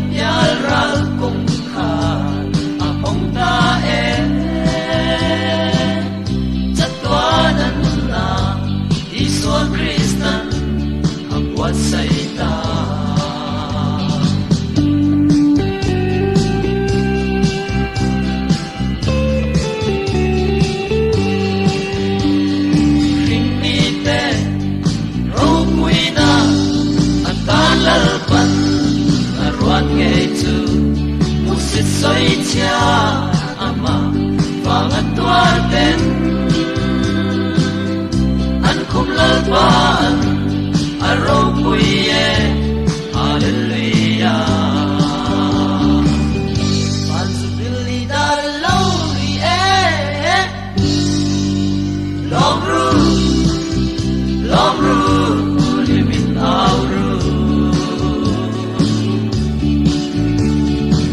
pial ral kawngkhar a hawng ta e. Chatuan a nunna Isua Kristan a buatsaih ta. Ringmite ropuina atan Lalpan a ruat ngei chu hmuhsit sawichhia amah vang a tuar ten an khum Lalpan a ropui e. Hallelujah. Van zu bil i dar lo ri e. Lawm ru, lawm ru, hlimin au ru.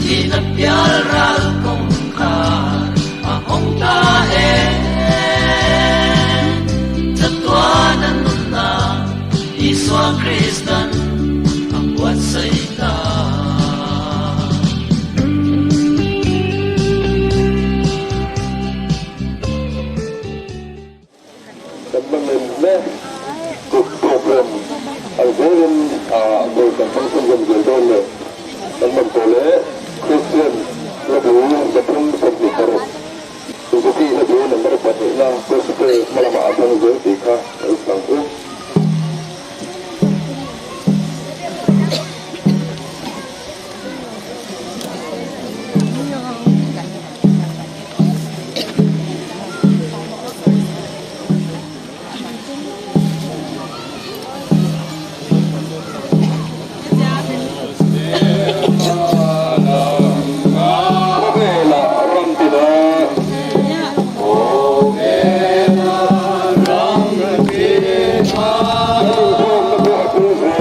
Thihna pial ral kawngkhar a hawng ta e. Chatuan a nunna Isua Kristan a buatsaih ta. Kan la men mek kut program ang zelin vawi kan hmang chhunzawm zel dawn leh kan man tawh leh Kristian hlabu 326 Suzuki hlabu number pahnihna Gospel hma lamah a hmang zel tih kha ka isang u. Khawvela ram tina. Kan inkhawmna pawh a pung zel.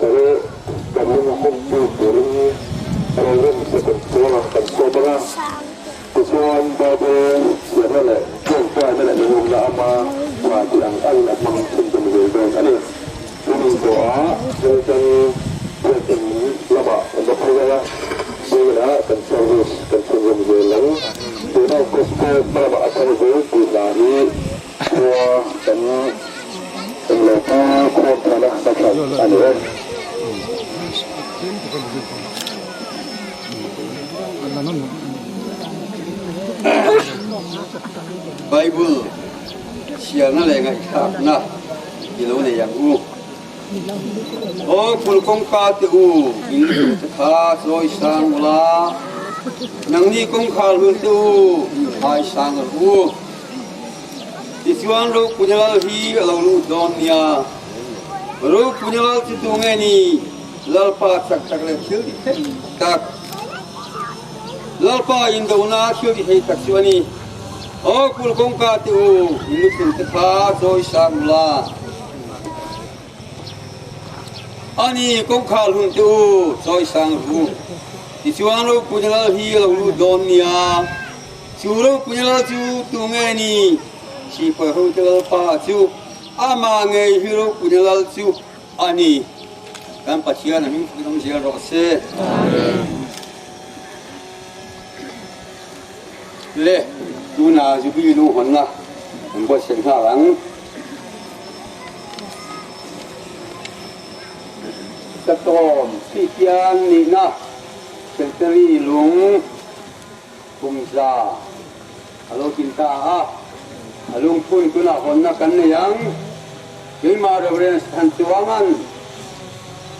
Tawh kan lungkhawmtu turin Reverend Second Paul-a kan sawm ang a, tichuan Bible chhiarna leh tawngtaina leh lungawmna ama tha tih ang angin a hmang chhunzawm zel dawn a ni. Tunin tawhah Laltan biakinn lamah kan va phei ang a, biakinah kan service kan chhunzawm zel ang. Tuna Gospel. hmalamah a kal zel tih hna hi khua kan englo pu khawm thana hnathawk a ni e. Bible chhiarna leh ngaihthlakna i lo nei ang u. Aw phul kawngka te u, in lutuk te kha chawi sang ula, nangni kawngkhar hlun te u, in khai sang rawh u. Tichuan Ropuina Lal hi a lo lut dawn nia. Ropuina Lal chu tu nge ni? Lalpa chak tak leh thil ti thei tak. Lalpa indona thil ti thei tak chu a ni. Aw kul kawngka te u, in lutuk te kha chawi sang ula. Ani kawngkhar hlun te u, chawi sang ru. Tichuan Ropuina Lal hi a lo lut dawn nia. Chu Ropuina Lal chu tu nge ni? Sipai hote Lalpa chu amah ngei hi Ropuina Lal chu a ni. Kan Pathian a hming fukin awm zel rawh se. Le, tuna Jubilee lunghawnna kan buatsaih nghal ang. Satawm Kristian nihna Centenary lung kumza a lo tin ta a, a lungphun tunah hawnna kan nei ang. Keimah Reverend Thanchuanga'n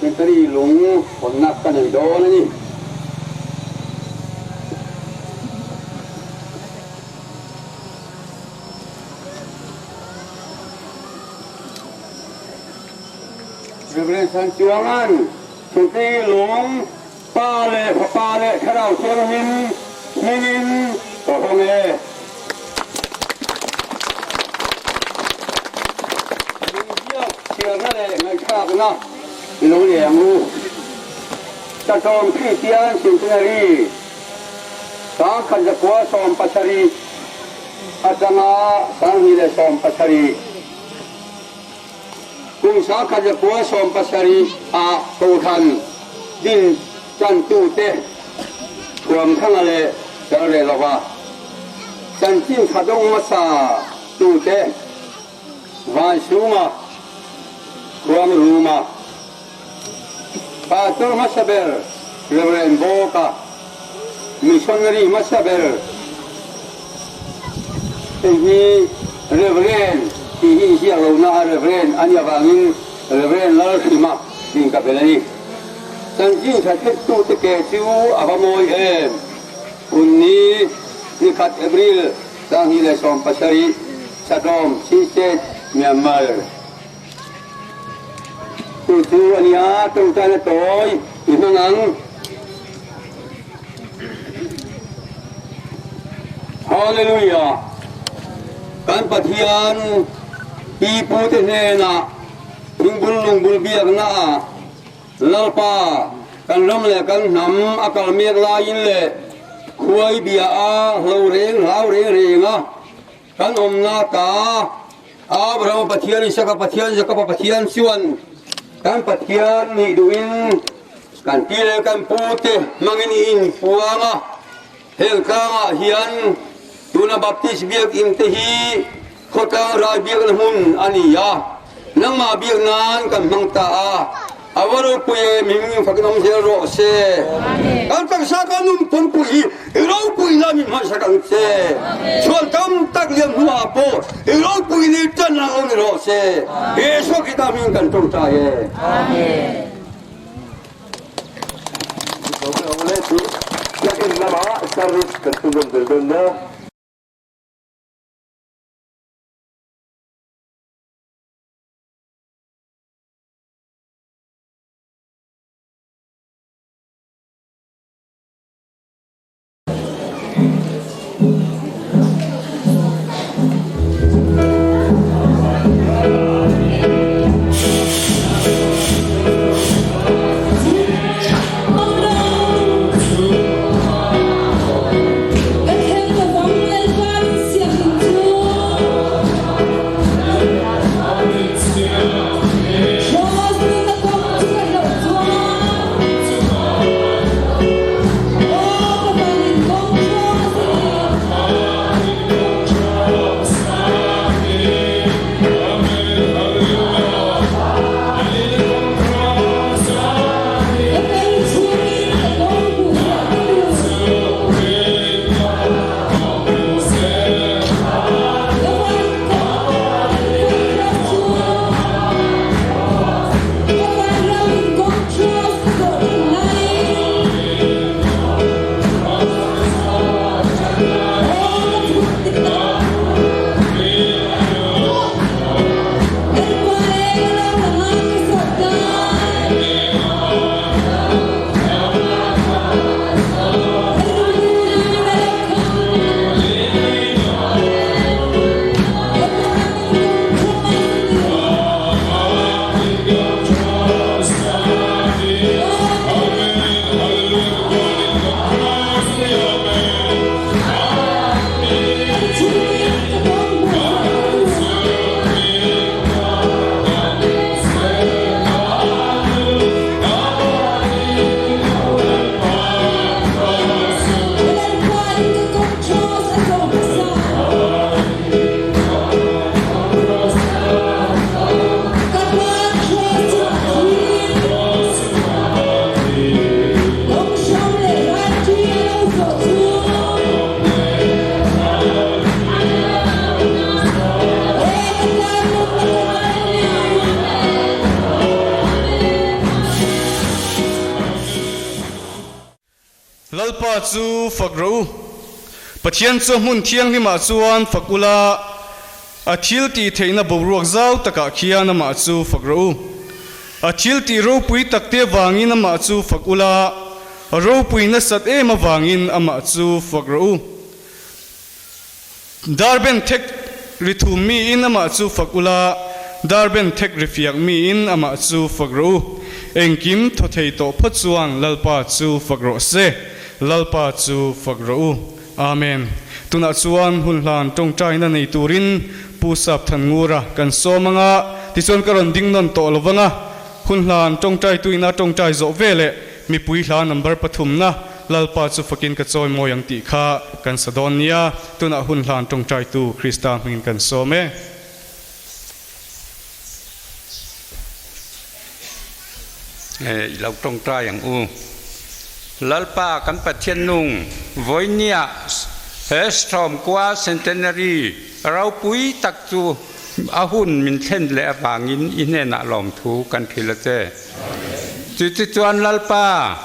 Centenary lung hawnna ka nei dawn a ni. Reverend Sanchuanga'n Chutih lung Pa leh Fapa leh Thlarau Thianghlim hmingin ka hawng e. Lungbiak chhiarna leh ngaihthlakna i lo nei ang u. Satawm Kristian Centenary 1970 atanga 2017 kum 1970 ah Kohhran din tantute Thuamthanga leh Chalrelova chanchin tha dawng hmasa tute Vansuma, Khuangruma, Pastor hmasa ber Rev. Bawka, Missionary hmasa ber hei hi Rev. Tih hi inziak lohna a Rev. A nih avangin Rev. Lalhrima tiin ka bel a ni. Chanchin tha thlettute ke chu a va mawi em? Kunni nikhat April 2017 Saddam Chin State, Myanmar. Chu chu a nia, tawngtaina tawi i hmang ang. Hallelujah! Kan Pathian pi pute hnenah thingbul lungbul biakna ah Lalpa kan ram leh kan hnam a kal mek laiin leh khuai bia a hlo reng hlau reng reng a Kan awmna ta Abrahama Pathian, Isaka Pathian, Jakoba Pathian chuan kan Pathian nih duhin kan pi leh kan pute hmangin i inpuang a. Heng tlangah hian tuna Baptist biakinn te hi khawtlang rai biakna hmun a ni a, nangmah biak nan kan hmang ta a. A va ropui e, mihming fakin awm zel rawh se. Kan taksa kan nun pumpui hi i ropui la min hmansak ang che. Chhuan tam tak liam hnuah pawh i ropui ni tan ang awm ni rawh se. Isua Krista hming kan tawngtai e. Biakinn lamah service kan chhunzawm zel dawn nia. Lalpa chu fak rawh u. Pathian chu a hmun thianghlimah chuan fak ula, a thil tih theihna boruak zau takah khian amah chu fak rawh u. A thil tih ropui takte avangin amah chu fak ula, a ropui nasat em avangin amah chu fak rawh u. Darben thek ri thum miin amah chu fak ula, darben thek ri fiak miin amah chu fak rawh u. Engkim thaw thei tawh phawt chuan Lalpa chu fak rawh se, Lalpa chu fak rawh u. Amen. Tunah chuan hun hlan tawngtaina nei turin Pu Sap Thanngura kan sawm anga, tichuan ka rawn ding nawn tawh lo vang a, hun hlan tawngtaituina tawngtai zawh veleh Mipui hla number pathumna Lalpa chu fakin ka chawi mawi ang tih kha kan sa dawn nia, tunah hun hlan tawngtaitu Krista hmingin kan sawm e. I lo tawngtai ang u. Lalpa kan Pathian nung vawinia he Sawmkua Centenary ropui tak chu a hun min thlen leh avangin i hnenah lawmthu kan hrilh a che. Chutichuan Lalpa,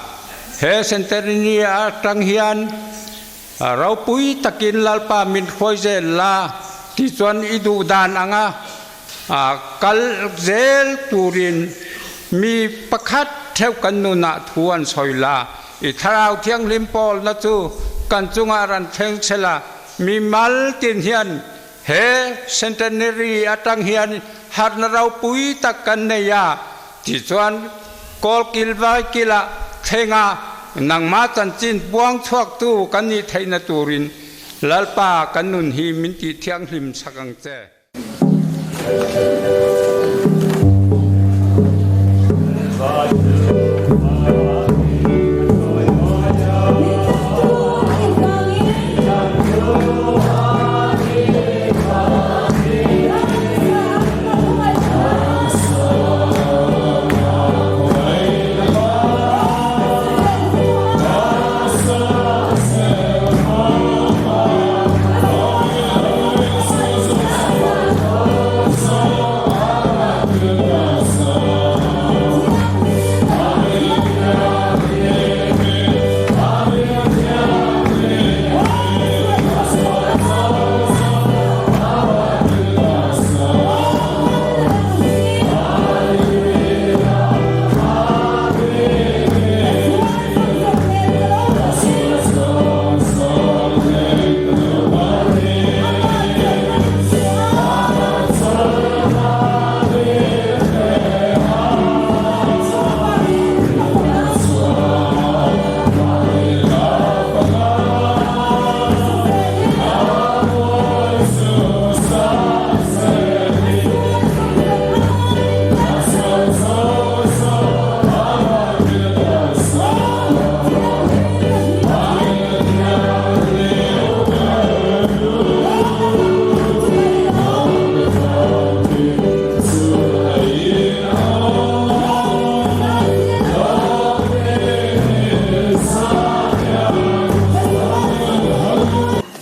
he Centenary atang hian ropui takin Lalpa min hruai zel la, tichuan i duh dan anga kal zel turin mi pakhat theuh kan nunah thu an sawi la, i Thlarau Thianghlim pawlna chu kan chungah ran thleng che la, mi mal tin hian He centenary atang hian harna ropui tak kan nei a, tichuan Kawlkil Vaikila thlenga nangmah chanchin puang chhuaktu kan nih theihna turin Lalpa kan nun hi min tih thianghlim sak ang che.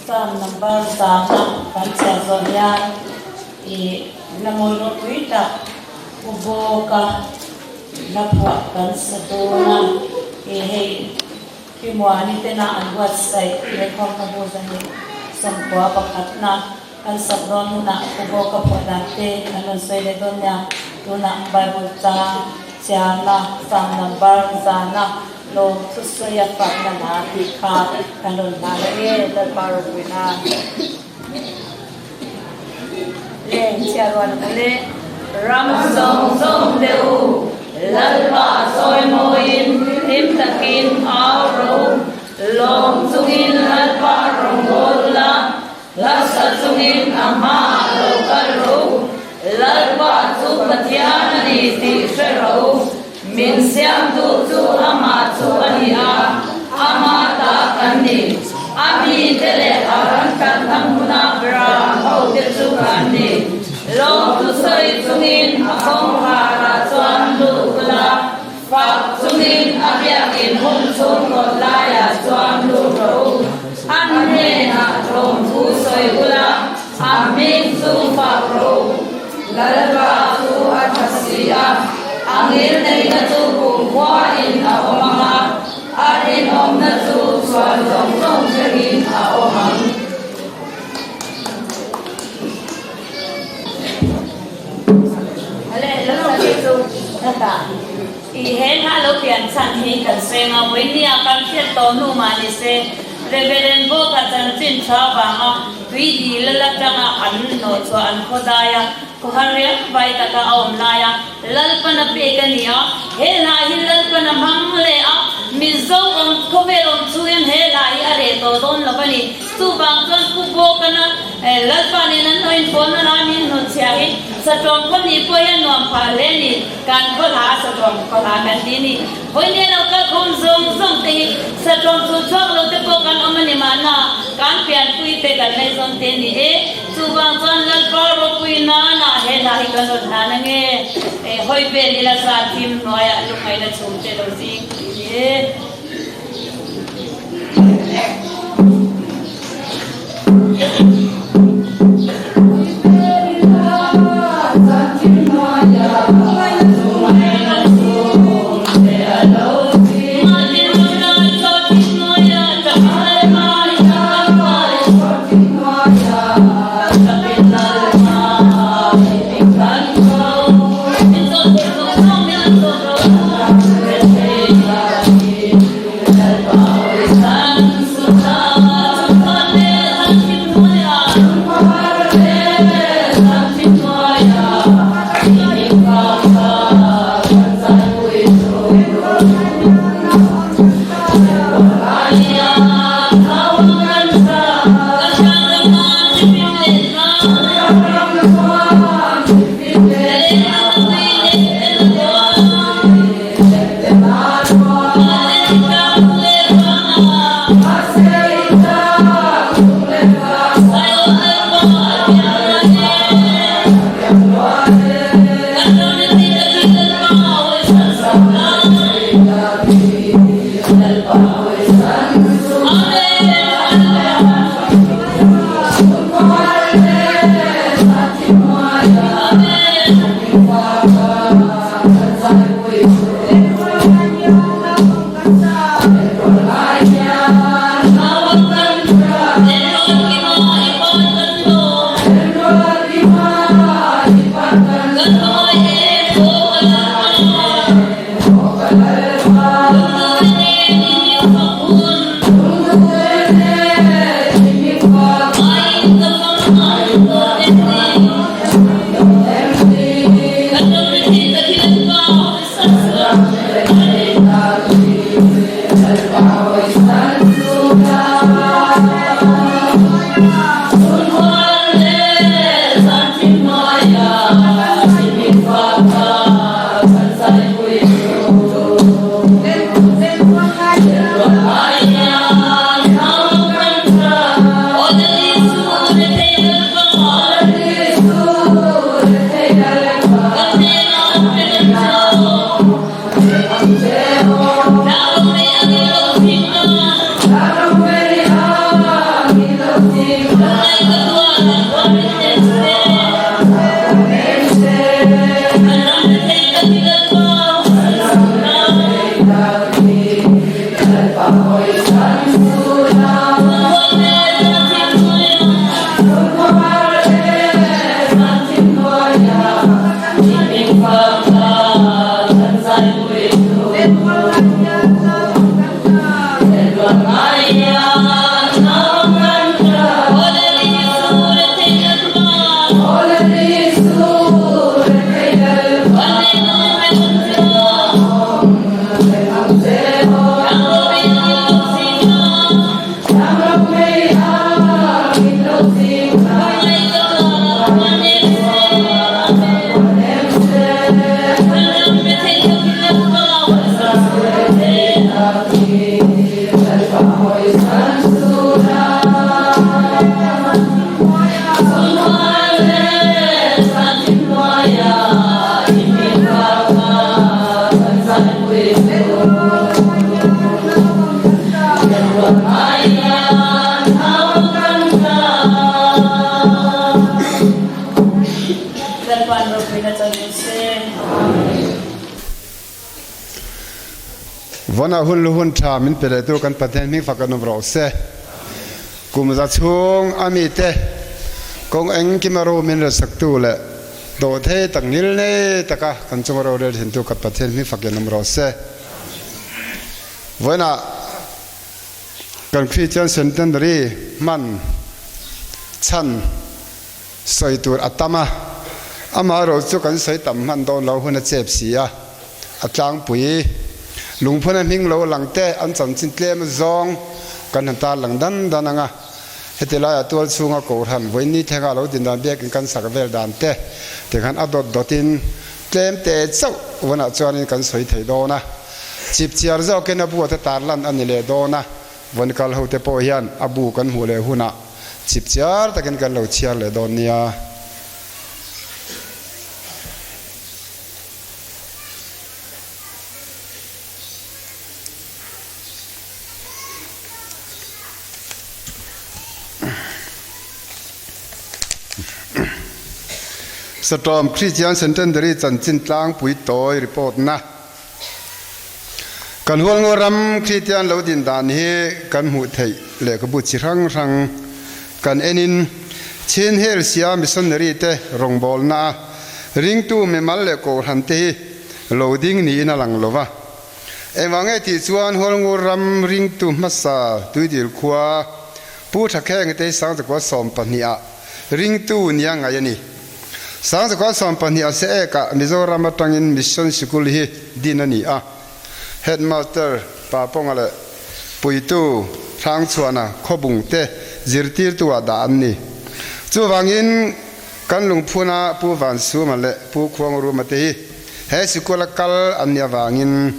Term number zana kan chhiar zawh hian ih la mawi ropui tak u bawka la phuah kan sa dawn a, ih hei Pi Muani tena an buatsaih lehkhawm ka hmu zan nih sawmkua pakhatna kan sak dawn hunah u bawka phuah dan te an rawn sawi leh dawn nia, tunah Bible chang chhiarna term number zana Lawm thusawi a fakna hla tih kha kan rawn hla leh nge Lalpa ropuina le chhiar rual ang le. Ram zawng zawng te u, Lalpa sawi mawiin hlim takin au ro, lawm chungin Lalpa rawngawl ula, hlasa chungin a hmaah lo kal ro, Lalpa chu Pathian a ni tih hre ro. Min siamtu chu amah chu a ni a, amah ta kan ni. A mite leh a ram tlanna hmuna ram hote chu kan ni. Lawmthu sawi chungin a kawngkharah chuan lut ula, fak chungin a biakin hmun chhung kawt laiah chuan lut rawh u. A hnenah lawmthu sawi ula, a hming chu fak rawh u. Lalpa chu a tha si a, a ngil neihna chu kumkhua in a awm ang a, a rinawmna chu chhuan I he hla lo pian chhan hi kan sawi anga vawinia kan hriat tawh hnu mah ni se, Reverend Bawka chanchin tha vanga tui dil la tanga an hnawhchhuah an khaw dai a, khawhar riang vai taka a awm lai a, Lalpana pek a ni a, he hla hi Lalpana hmang leh a, Mizo awm khawvel awm chungin he hla hi a reh tawh dawn lo a ni. Chuvang chuan Pu Bawkana Lalpa nen an lo inpawlna lai min hnutchhiah hi Satawm khaw nih pawh hian nuam phah hle a ni. Kan khaw hla Satawm khaw hla kan ti a ni. Vawiin lo kal khawm zawng zawng te hi Satawm chu chhuak lo te pawh kan awm a ni mahna kan pianpui te kan ngaihzawn te a ni e. Chuvang chuan Lalpa ropui nana he hla hi kan rawn hlan ange. Hawi vel ila zan thim hnuaiah lungngaihna chhum te lo zing tih a ni e. Vawna hun lu hun tha min pe lehtu kan Pathian hming fak an awm rawh se. Kum za chhung a mite kawng engkima ro min resaktu leh. Dawhthei tak ngil nei taka kan chunga rorel thintu ka Pathian hming fakin awm rawh se. Vawiinah kan Kristian Centenary hman chhan sawi tur a tam a, amaherawh chu kan sawi tam hman dawn lo hun a chep si a, a tlangpui lungphuna hming lo lang te an chanchin tlem zawng kan han tar lang dan dan ang a. Heti laiah tual chhunga Kohhran vawiin thlenga lo din dan biakin kan sak vel dan te tikhan a dawt dawtin tlem te chauh vawnah chuanin kan sawi thei dawn a. Chip chiar zawkin a bu ata tarlan a ni leh dawn a, vawn kal ho te pawh hian a bu kan hmuh leh hunah chip chiar takin kan lo chhiar leh dawn nia. Satawm Christian Centenary chanchin tlangpui tawi report na. Kan Hualngo ram Christian lo din dan hi kan hmuh theih lehkhabu chi hrang hrang kan enin Chin Hill sia missionary te rawngbawlna a ringtu mimal leh kohhran te hi lo ding niin a lang lova. Engvang nge tih chuan Hualngur ram ringtu hmasa Tuidil khua Pu Thakheng te hi Sangchakua 12 ah ringtu nia ngaih a ni. Sangchakua 12 a se ekah Mizoram atangin Mission Sikul hi din a ni a. Headmaster Pa Pawnga leh Puitu Hrangchhuana Khawbung te zirtirtu ah dah an ni. Chuvangin kan lungphuna Pu Vansuma leh Pu Khuangruma te hi He sikula kal an nih avangin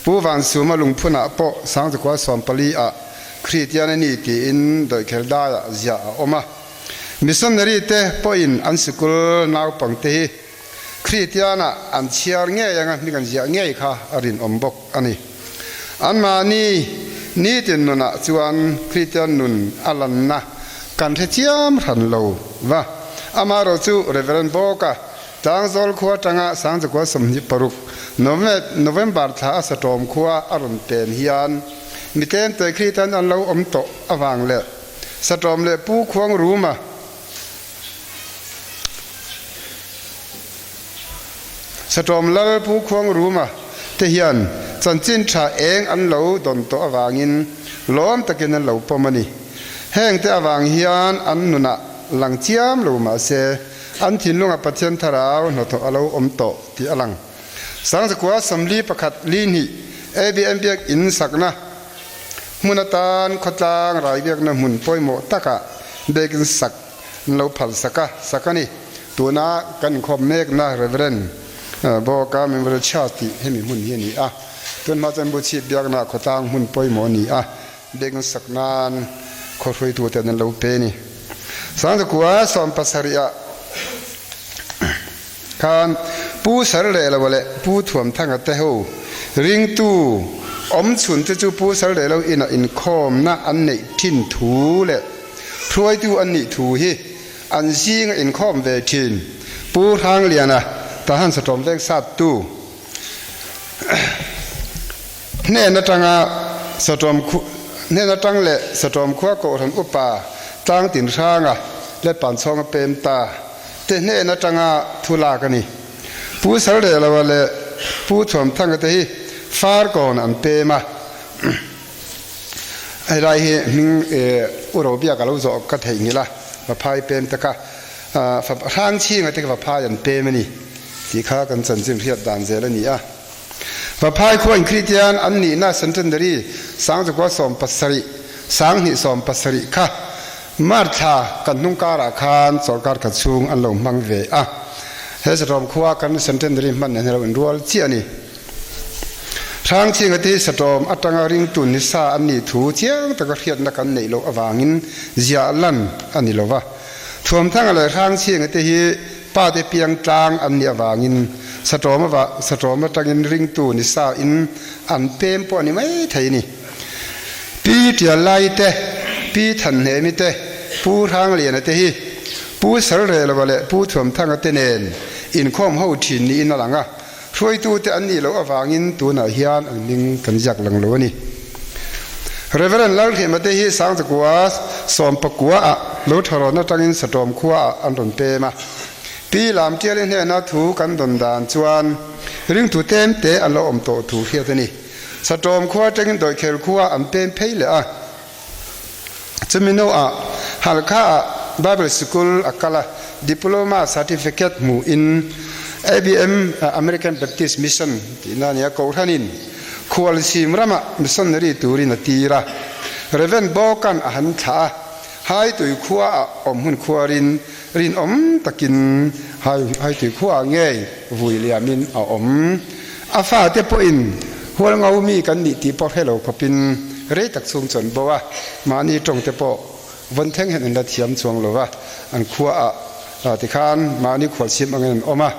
Pu Vansuma lungphunah pawh Sangchakua 14 ah Kristian a ni tiin dawihkhel daiah ziah a awm a. Missionary te pawhin an sikul naupangte hi Kristianah an chhiar ngei anga hming an ziah ngei kha a rinawm bawk a ni. Anmahni nitin nunah chuan Kristian nun a lanna kan hre chiam hran lo va. Amaherawh chu Reverend Bawka Tlangzawl khua atanga Sangchakua 26 November thla a Satawm khua a rawn pen hian miten te Kritan an lo awm tawh avang leh Satawm leh Pu Khuang Ruma Satawm Lal Pu Khuang Ruma te hian chanchin tha eng an lo dawn tawh avangin lawm takin an lo pawm a ni. Heng te avang hian an nunah lang chiam lo mahse An thinlunga Pathian Thlarau hnathawh a lo awm tawh tih a lang. Sangzakua 41 li hnih ABM biak in sakna hmun atan khawtlang rai biakna hmun pawimawh takah biakin sak an lo phal sak a, sak a ni. Tuna kan inkhawm mekna Reverend Bawka Memorial Church tih hemi hmun hi a ni a. Tunhma chuan Buchhip biakna khawtlang hmun pawimawh a ni a. Biakinn sak nan khuahruaitu ten an lo pe ni. Sangzakua 70 ah khan Pu Sarlehlo leh Pu Thuamthanga te ho ringtu awm chhun te chu Pu Sarlehlo inah inkhawmna an neih thin thu leh hruaitu an nih thu hi an zinga inkhawm ve thin Pu Hrangliana Tahan Satawm Veng sattu Hnen atanga Satawm hnen atang leh Satawm khua Kohhran upa tlang tin hranga leh Panchhawnga pem ta te hnen atanga thu lak a ni. Pu Sarlehloa leh Pu Thuamthanga te hi Farkawn an pem a. Helai hi hming u Robiaka lo zawh ka theihnghilh a, Vaphai pem te kha Hrangchhinga te kha Vaphai an pem a ni tih kha kan chanchin hriat dan zel a ni a. Vaphai khua in Kristian an nihna Centenary Sangchakua 70 Sanghnih 70 kha March thla kan hnung karah khan sawrkar khat chhung an lo hmang ve a. He Satawm khua kan Centenary hman nen hi lo inrual chiah a ni. Hrangchhinga te hi Satawm atanga ringtu nisa an nih thu chiang taka hriatna kan neih loh avangin ziah lan a ni lova. Thuamthanga leh Hrangchhinga te hi Pa te piang tlang an nih avangin Satawm ava Satawm atangin ringtu ni sa in an pem pawh a ni mai thei a ni. Pi Tiallai te, Pi Thanhnemi te, Pu Hrangliana te hi Pu Sarrelova leh Pu Thuamthanga te nen inkhawm ho thin niin a lang a, hruaitu te an nih loh avangin tunah hian an hming kan ziak lang lo a ni. Rev. Lalhrima te hi Sangchakua 19 ah lo tha rawn atangin Satawm khua ah an rawn pem a. Pi Lamtiali hnena thu kan dawn dan chuan ringtu tlem te an lo awm tawh thu hriat a ni. Satawm khua atangin Dawikhel khua an pem phei leh a. Chumi hnuah Halkha ah Bible Sikul a kal a, Diploma Certificate hmuhin ABM, American Baptist Mission, tihna a ni a, Kohhranin Khualsim ramah missionary turin a tir a. Rev. Bawkan a han thlah a, Haitui khua ah awm hun khuarin rinawm takin Haitui khua ah ngei vui liamin a awm. A fate pawhin hualngo mi kan nih tih pawh hre lo khawpin rei tak chhung chuan bo a, mahni tawng te pawh vawn thleng hian an la thiam chuang lo va, an khua ah tikhan mahni khualsim angin an awm a.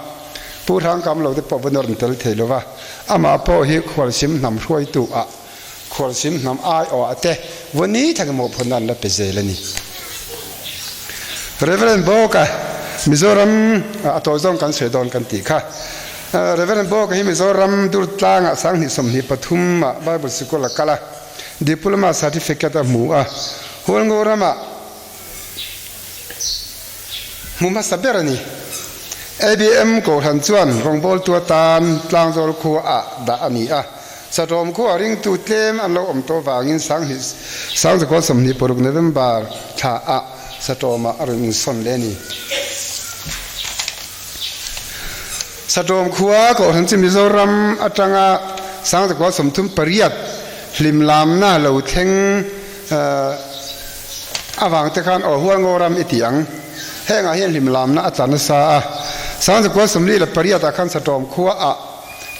Pu Hrangkam lo te pawh vawn a rawn tel thei lo va, amah pawh hi khualsim hnam hruaitu ah Khualsim hnam aiawh te vawni thleng mawhphurhna an la pe zel a ni. Rev. Bawka, Mizoram a tawi zawng kan sawi dawn kan tih kha. Rev. Bawka hi Mizoram Durtlangah 2023 ah Bible Sikul a kal a, Diploma Certificate a hmu a, Hualngo ramah Hmu hmasa ber a ni. ABM Kohhran chuan rawngbawltu atan Tlangzawl khua ah dah a ni a. Satawm khua ringtu tlem an lo awm tawh vangin Sanghnih Sangzakaw 26 November thla ah Satawm ah a rawn insawn leh a ni. Satawm khua Kohhran chu Mizoram atanga Sangzakaw 38 hlimlamna lo thleng Avang te khan aw hual ngaw ram i ti ang. Hengah hian hlimlamna a tla nasa a. 1948 ah khan Satawm khua ah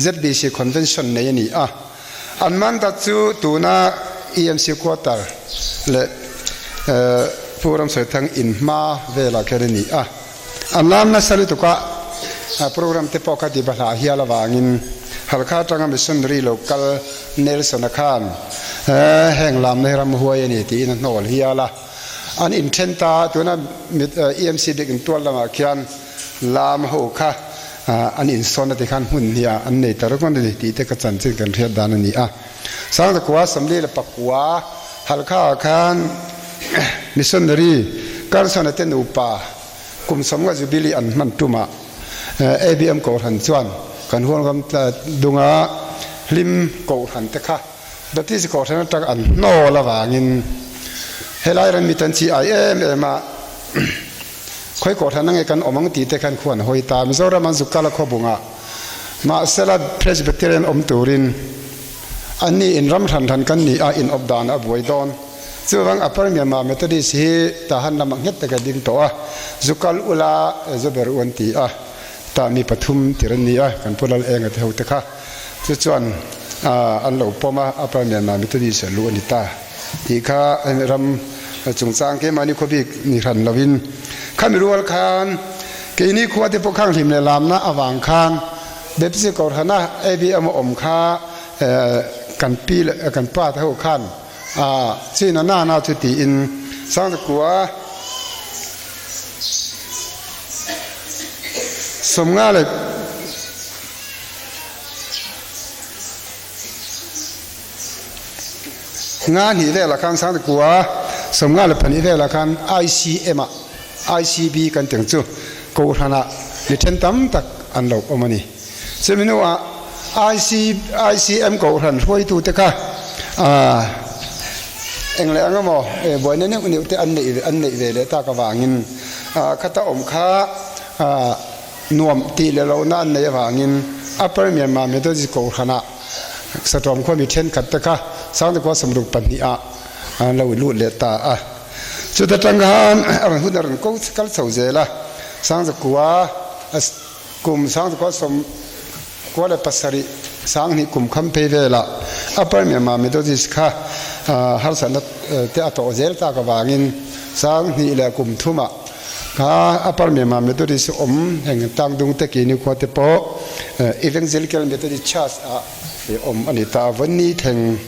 ZBC Convention nei a ni a. An mandat chu tuna EMC Quarter leh Pu Ramsawithang in hma velah kher a ni a. An lam nasa lutuk a, program te pawh kha ti bahlah hial avangin Halkha atanga missionary lo kal Nelson-a khan heng lamna hi ramhuai a ni tiin a hnawl hial a. An inthen ta, tuna EMC bik intual lamah khian lam ho kha an insawn a ti khan hmun hnih an nei ta ringawt a ni tih te ka chanchin kan hriat dan a ni a. Sangzakua 49 Halkha ah khan missionary Carson-a te nupa kum sawmnga Jubilee an hman tumah ABM Kohhran chuan kan huangram dunga hlim Kohhran te kha Baptist Kohhran atang an hnawl avangin helai ram mi tan chi ai em em a khawi Kohhran ange kan awm ang tih te khan khu an hawi ta. Mizoram an zuk kal a khawbungah mahsela Presbyterian awm turin An ni in ram hran hran kan ni a, in awp dan a buai dawn. Chuvang Upper Myanmar Methodist hi Tahan lamah nghet taka ding tawh a, zu kal ula zu ber u an ti a, tah mi pathum tir an ni a, kan Pu Lal Enga te ho te kha chu chuan an lo pawm a, Upper Myanmar Methodist a luh a ni ta tih kha hemi ram chungchang keimahni khawbik ni hran lovin khami rual khan keini khua te pawh khang hlim leh lamna avang khan Baptist Kohhrana ABM a awm kha kan pi leh kan pa te ho khan chin a nana chu tiin Sangzakua 50 leh nga hnih velah khan Sangzakua 52 velah khan ICM ah ICB kan tih ang chu Kohhranah mi then tam tak an lo awm a ni. Chumi hnuah IC, ICM Kohhran hruaitute kha eng leh ang emaw buaina neuh neuh te an neih an neih ve leh tak avangin khata awm kha nuam tih leh lohna an neih avangin Upper Myanmar Methodist Kohhranah Satawm khua mi thenkhat te kha Sangtekua 62 ah an lo lut leh ta a. Chuta tang khan a rawn hun a rawn ko kal chho zel a, Sangzakua kum Sangzakua 97 22 kum kham phei velah Upper Myanmar Methodist kha harsatna te a tawh zel tak avangin 2003 leh kum thumah kha Upper Myanmar Methodist awm heng Tangdung te Kini khua te pawh Evangelical Methodist Church ah awm a ni ta a, Vawnni thleng.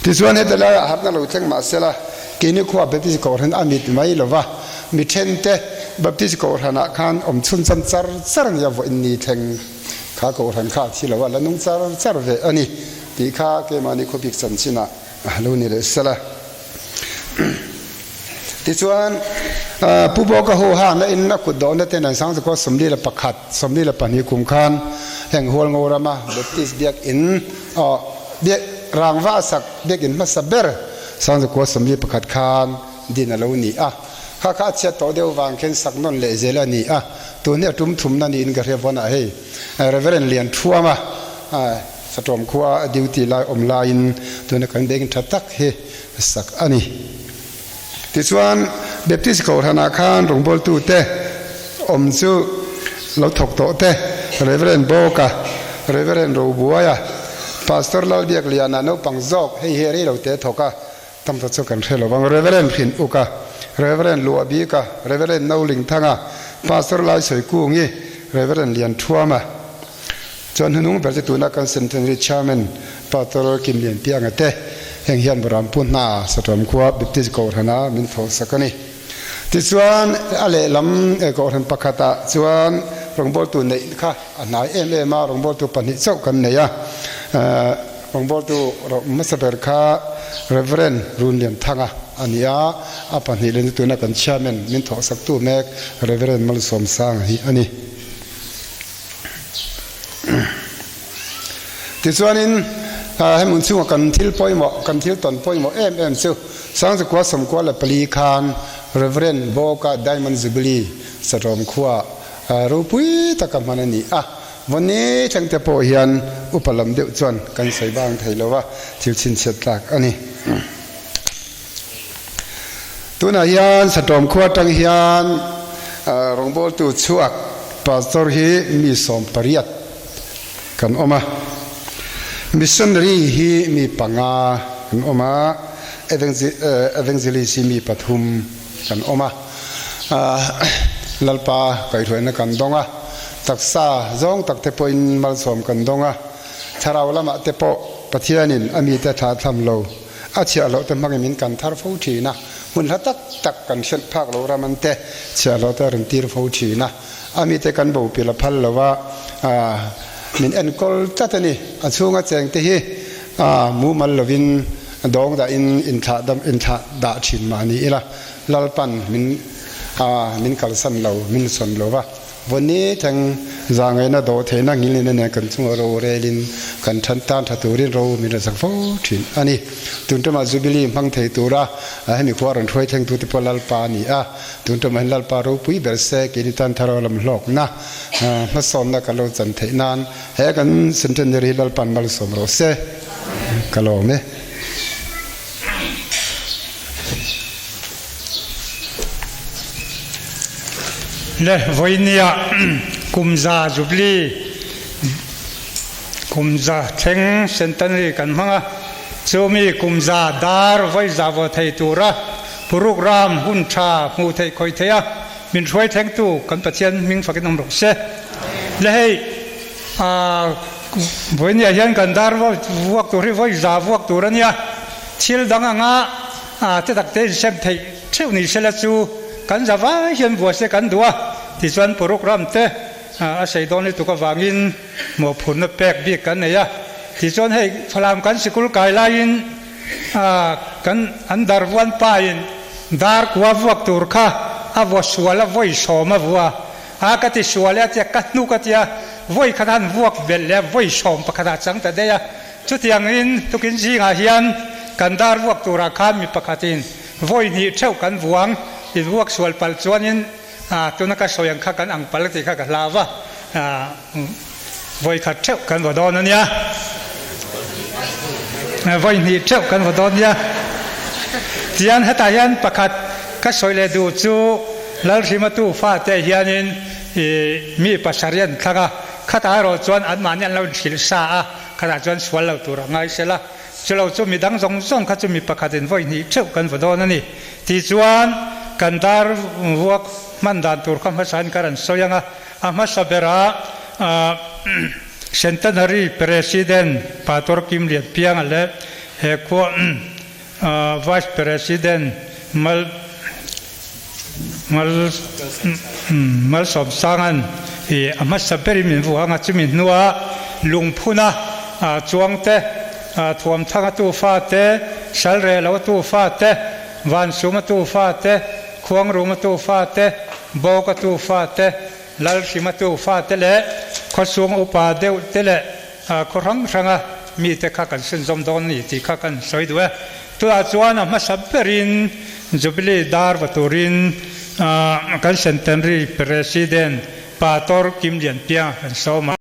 Tichuan heta laiah harhna lo thleng mah sela, keini khua Baptist Kohhran a mit mai lo va, mi thente Baptist Kohhranah khan awm chhuncham char char a nia, vawiin ni thleng kha Kohhran kha a thi lo a, la nung char char ve a ni tih kha keimahni khawbik chanchinah lo ni leh sela. Tichuan, Pu Bawka ho hana in a kut dawhna ten an Sangzakaw 41, 42 kum khan heng Hualngo rama Baptist biakinn aw biak rangva a sak biakinn hmasa ber Sangzakaw 41 khan din a lo ni a. Kha kha a chhiat tawh deuh vang khen sak nawn leh zel a ni a. Tun hi a tum thumna niin ka hria vawnah hei Reverend Lian Thuama Satawm khua a duty lai awm laiin tuna kan biakinn tha tak hi sak a ni. Tichuan, Baptist Kohhranah khan rawngbawltute awm chu lo thawk tawh te, Reverend Bawka, Reverend Robuaia, Pastor Lalbiakliana naupang zawk hei hi rei lo te thawk a, tam ta chu kan hre lo vang, Reverend Hrin Uka, Reverend Luahbika, Reverend Nolingthanga, Pastor Laisawikungi, Reverend Lianthuama. Chuan hnunung ber chu tuna kan Centenary Chairman Pastor Kim Lian Pianga te heng hian Rampu hna Satawm khua Baptist Kohhrana min thawhsak a ni. Tichuan a lehlam Kohhran pakhatah chuan rawngbawltu neih kha a hnai em em a, rawngbawltu pahnih chauh kan nei a. Rawngbawltu hmasa ber kha Reverend Run Lian Thanga a ni a, a pahnih leh chu tuna kan Chairman min thawhsaktu mek Reverend Malsawm Sanga hi a ni. Tichuanin he hmun chhunga kan thil pawimawh, kan thil tawn pawimawh em em chu Sangchukua 94 khan Rev. Bawka Diamond Jubilee Satawm khua ropui taka hman a ni a. Vawni thleng te pawh hian upa lam deuh chuan kan sawi bang thei lo a, thil chhinchhiat tlak a ni. Tunah hian Satawm khua atang hian rawngbawltu chhuak Pastor hi mi 18 kan awm a, Missionary hi mi panga kan awm a, Evangelist hi mi pathum kan awm a. Lalpa kaihhruaina kan dawng a, taksa zawng tak te pawhin malsawm kan dawng a, thlarau lamah te pawh Pathianin a mite thlah tham lo. A chhiah loh te hmangin min kan thar fo thin a, hmun hla tak tak kan hriat phak loh ram an te chhiah loh te a rawn tir fo thin a, a mite kan bo pil a phal lo a, min enkawl tlat a ni. A chhunga cheng te hi mumal lovin dawng dahin inthlah dam inthlah dah thin mah ni ila, Lalpan min min kalsan lo, min sawn lo va. Vawni thleng zangaihna dawh theihna ngilin a nen kan chunga ro relin kan than tan tha turin ro min rawn sak fo thin a ni. Tun tumah Jubilee hmang thei tura hemi khua rawn hruai thlengtute pawh Lalpa a ni a, tun tumah hian Lalpa ropui ber se keini tan thar lam hlawkna hmasawnna kan lo chan theih nan he kan Centenary hi Lalpa'n malsawm rawh se ka lawm e. Le vawinia kumza Jubilee kumza thleng Centenary kan hmang a, chumi kumza dar vawiza vaw thei tura puruk ram hun tha hmuh theih khawih theih a min hruai thlengtu kan Pathian hming fakin awm rawh se. Le hei vawinia hian kan dar vuak tur hi vawiza vuak tur a nia, thil dang anga A te tak te insem theih theuh ni sela chu kan za vai hian vua se kan duh a, tichuan puruk ram te a sei dawn lutuk avangin mawhphurhna pek bik kan nei a, tichuan hei Falam kan sikul kai laiin kan an dar vuan pain dar kua vuak tur kha a vua sual a vawi sawm a vua a ka ti sual e a tia ka hnuk a tia vawi khat a han vuak belh leh a vawi sawm pakhat ah chang ta daih a. Chutiangin tukin zingah hian kan dar vuak turah khan mi pakhatin vawi hnih theuh kan vuang in vuak sual palh chuanin tuna ka sawi ang kha kan ang palh tih kha ka hlau va, vawi khat theuh kan vaw dawn a nia, vawi hnih theuh kan vaw dawn nia. Tihian hetah hian pakhat ka sawi leh duh chu Lalhrimatu fate hianin mi pasarih an thlang a, khatah erawh chuan anmahni an lo inhrilh sa a. Khatah chuan sual lo tur a ngai sel a, chulo chu midang zawng zawng kha chu mi pakhatin vawi hnih theuh kan vaw dawn a ni. Tichuan, kan dar vuak hman dan tur kha hmasain ka rawn sawi ang a, a hmasa berah Centenary President Pastor Kim Lian Pianga leh he khua Vice President Mal Mal Malsawmsanga'n i a hmasa berin min vuah ang a, chumi hnuah lungphuna chuang te, thuamthanga tufa te, salreh lo tufa te, vansuma tufa te. Khuangruma tu fate, Bawka tu fate, Lalhrima tu fate leh khawchhung upa deuh te leh khaw hrang hranga mite kha kan sunzawm dawn a ni tih kha kan sawi duh e. Tunah chuan a hmasa berin Jubilee dar va turin kan Centenary President Pator Kim Lianpianga kan sawm a.